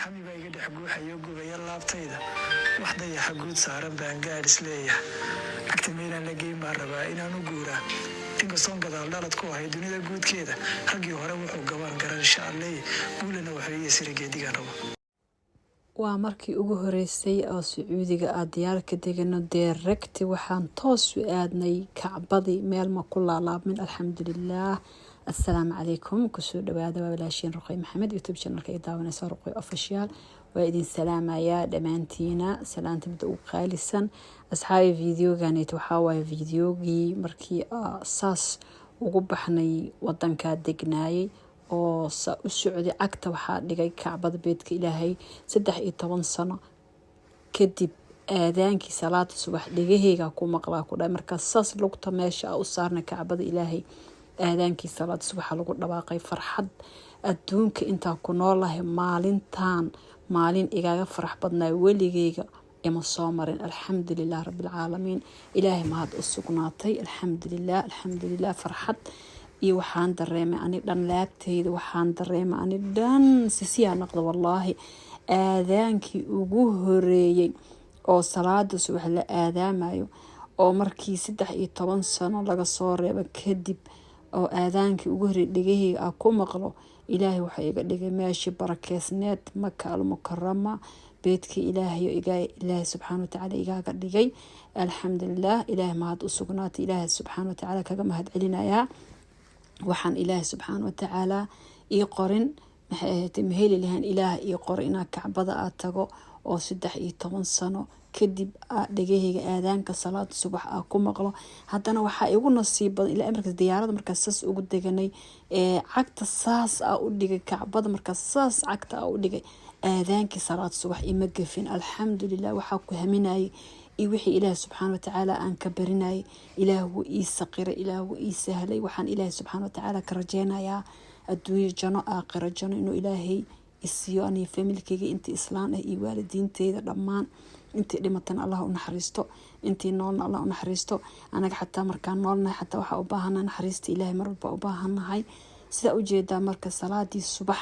Hami baa iga dhex guuxayo, gubaya laabtayda. Wax dayaxa guud saaran baan gaadh is leeyahay. Agta meelaan la geyn baan rabaa inaan u guuraa, inkastoon gadaal dhalad ku ahay dunida guudkeeda. Raggii hore wuxuu gabaan garan, insha Alleh, guulana wuxuu iyo sira geedigan rabo. Waa markii ugu horeysay oo Sacuudiga aad diyaar ka degano. Direct waxaan toos u aadnay Kacbadii, meel ma ku laalaabmin, alxamdulilaah. Assalaamu calaykum, kusoo dhawaada, waa walaashiin Ruqay Maxamed, YouTube channelka ay daawanaysa Ruqay Official. Waa idin salaamayaa dhammaantiina, salaanta midda ugu qaalisan. Asxaabi, videoganeet waxaa waaye videogii markii saas ugu baxnay wadankaa degnaayay oo sa u socday. Cagta waxaa dhigay Kacbada, beedka Ilaahay, 13 sano kadib. Aadaankii salaada subax dhegaheyga ku maqlaa ku dhahay. Markaa saas lugta meesha a u saarnay Kacbada Ilaahay, aadaankii salaada subaxa lagu dhawaaqay. Farxad adduunka intaa ku noolahay maalintan maalin igaga farax badnaa weligeyga ima soo marin. Alxamdulilah rabbilcaalamiin, Ilaahay mahad u sugnaatay. Alxamdulilah, alxamdulilah. Farxad iyo waxaan dareemay ani dhan, laabteyda waxaan dareemay ani dhan sisiyaa noqda. Wallaahi, aadaankii ugu horeeyey oo salaada subax la aadaamayo, oo markii 13 sano laga soo reebo kadib, oo aadaankii ugu horreeyay dhegaheyga a ku maqlo, Ilaahay waxaa iga dhigay meeshii barakeysneed, Maka Almukarama, beedkii Ilaahay, Ilaahay subxaana watacaala igaaga dhigay. Alxamdulilah, Ilaahay mahad u sugnaatay. Ilaahay subxaana watacaala kaga mahad celinayaa. Waxaan Ilaahay subxaana watacaala ii qorin, maxay ahayd, ma heli lahayn. Ilaah ii qoro inaa Kacbada aad tago oo 13 sano kadib dhegaheyga aadaanka salaada subax aa ku maqlo. Haddana waxaa igu nasiib badan ilaa markaas diyaarada markaas saas ugu deganay ee cagta saas aa u dhigay Kacbada. Markaas saas cagta aa u dhigay, aadaankii salaad subax ima gafin. Alxamdulilah, waxaa ku haminayay iyo wixii Ilaah subxaana watacaala aan ka barinayay, Ilaah wuu ii saqiray, Ilaah wuu ii sahlay. Waxaan Ilaahay subxaana watacaala ka rajeynayaa adduunyo jano, aakhiro jano inuu Ilaahay isiiyo, aniga, familkeyga, intii islaan ah iyo waalidiinteyda dhammaan. Intii dhimatana Allah u naxariisto, intii noolna Allah u naxariisto. Anaga xataa markaan noolnahay xataa waxaa u baahanahay naxariista Ilaahay, mar walba u baahannahay. Sidaa ujeedaa, marka salaadii subax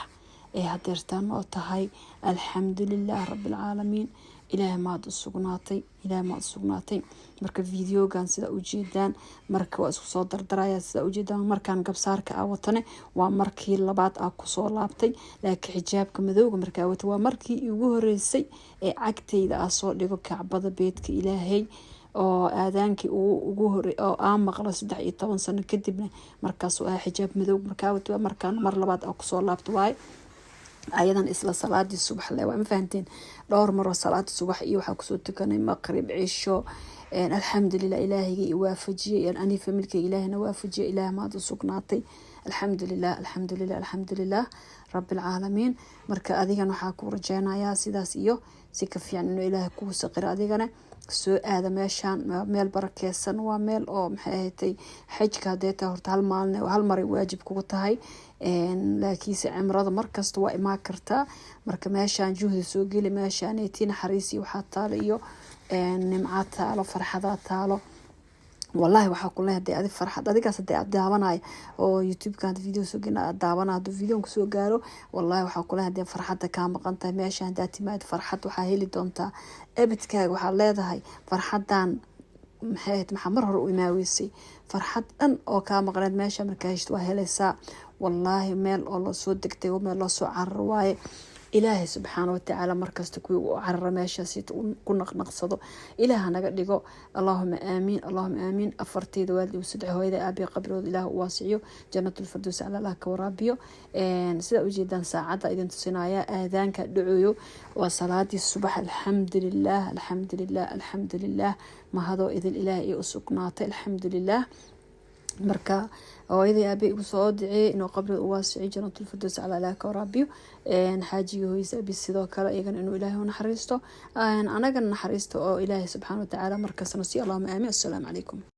ee hadeertaan oo tahay, alxamdulilah rabbilcaalamiin, Ilaahay maad u sugnaatay, Ilaahay maad u sugnaatay. Marka videogan sidaa ujeedaan, marka waa isku soo dardaraya. Sidaa ujeedaan, markaan gabsaarka aa watane waa markii labaad aa kusoo laabtay, laakiin xijaabka madowga markaa wata waa markii igu horeysay ee cagtayda aa soo dhigo Kacbada, beedka Ilaahay, oo aadaankii ugu hore oo aa maqlo 13 sano kadibna markaasuu ahaa. Xijaab madow markaa wata markaan mar labaad aa kusoo laabta waaye, ayadan isla salaadii subax le waa. Ma fahanteen? Dhowr maroo salaada subax iyo waxaa kusoo tukanay maqrib, cisho. Alxamdulilah, Ilaahayga i waafajiyay ani familkeyga, Ilaahina waafajiyay. Ilaah maad u sugnaatay. Alxamdulilah, alxamdulilah, alxamdulilah rabbilcaalamiin. Marka adigan waxaa ku rajeynayaa sidaas iyo si ka fiican inuu Ilaahay kuu saqiro. Adigana soo aada meeshaan, meel barakeysan waa, meel oo, maxay ahatay, xajka hadee tahay horta hal maalin, hal maray waajib kugu tahay, laakiinse cimrada markasta waa imaan kartaa. Marka meeshaan juhdi soo geli, meeshaaneti naxariisi waxaa taalo iyo nimca taalo, farxadaa taalo. Wallahi, waxaa ku leeyahay hadii adi farxad adigaas hadii aad daawanayo oo YouTube-ka hadda video soo gelin aad daawanayo, hadduu video kusoo gaaro, wallahi waxaa ku leeyahay, hadii farxadda kaa maqan tahay, meesha haddaad timaado farxad waxaa heli doontaa ebidkaaga. Waxaad leedahay, farxaddan maxay ahayd? Maxaa mar hore u imaaweysay? Farxad dhan oo kaa maqneed meesha markaa heshid waa helaysaa. Wallaahi, meel oo loosoo degtay, meel loosoo cararo waaye. Ilaahay subxaana watacaala markasta kuwii u carara meeshaasi ku naqnaqsado Ilaah naga dhigo. Allaahuma aamiin, allahuma aamiin. Afarteyda waalid, saddex hooyada, aabay, qabrooda Ilaah u waasiciyo, Janatulfirdows cala Allah ka waraabiyo. Sidaa ujeedaan, saacadda idin tusinaya aadaanka dhacoyo waa salaadii subax. Alxamdulilah, alxamdulilah, alxamdulilah, mahadoo idil Ilaah iyo u sugnaatay, alxamdulilah. Marka hooyadii aabay igu soo duceeyey inuu qabriga u waasiciyo, Janatulfirdows cala Allah ka waraabiyo. Xaajigii, hooyis, abi sidoo kale, iyagana inuu Ilaahay u naxariisto, anagana naxariisto oo Ilaahay subxaana watacaala markastana si. Allahuma aamiin. Assalaamu calaykum.